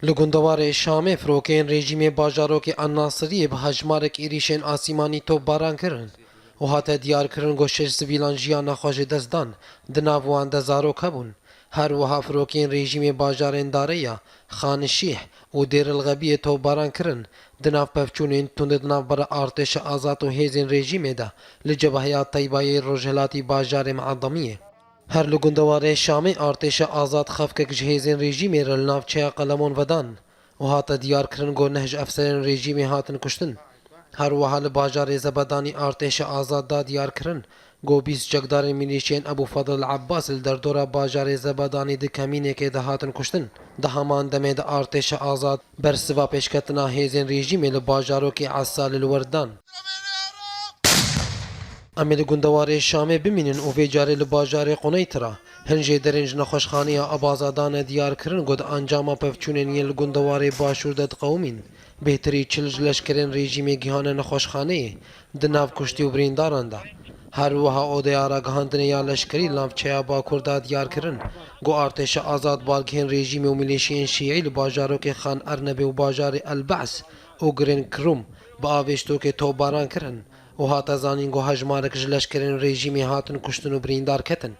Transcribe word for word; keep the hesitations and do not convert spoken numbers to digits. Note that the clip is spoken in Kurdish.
Li gundewarê Şamê firokeyên rejîmê bajarokê El Nasiriyê bi hejmarek êrîşên asîmanî topbaran kirin û hate diyarkirin ku şeş sivîlan jiyana xwe ji dest dan, di nav wan de zarok hebûn. Her wiha firokeyên rejîmê bajarên Dareya, Xanişîh û Dêr el Xebiyê topbaran kirin, di nav pevçûnên tund di navbera artêşa azad û hêzên rejîmê de li cebeheya Teybayê rojhilatî bajarê Meadamiyê. Her li gundewarê Şamê artêşa azad xefkek ji hêzên rejîmê re li navçeya Qelemon vedan û hate diyarkirin ku neh ji efserên rejîmê hatin kuştin. Her wiha li bajarê Zebedanî artêşa azad da diyarkirin ku bîst çekdarên milîşiyên Ebû Fedl Abbas li derdora bajarê Zebedanî di kemînekê de hatin kuştin. Di heman demê de artêşa azad bersiva pêşketina hêzên rejîmê li bajarokê Esalê li wir dan. Em ê li gundewarê Şamê bimînin û vê carê li bajarê Quneytira hin jêderên ji nexweşxaneya Abaza dane diyarkirin ku di encama pevçûnên yên li gundewarê Başûr de diqewimîn, bêhtirî çil ji leşkerên rejîmê gihane nexweşxaneyê, di nav kuştî û birîndaran de. Her wiha odeya ragihandinê ya leşkerî li navçeya Bakur de diyarkirin ku artêşa azad balgihên rejîmê û milîşiyên şîî li bajarokê Xan Ernebê û bajarê El Be's û Girên Kirum bi avêştokê topbaran kirin û hate zanîn ku hejmarek ji leşkerên rejîmê hatin kuştin û birîndar ketin.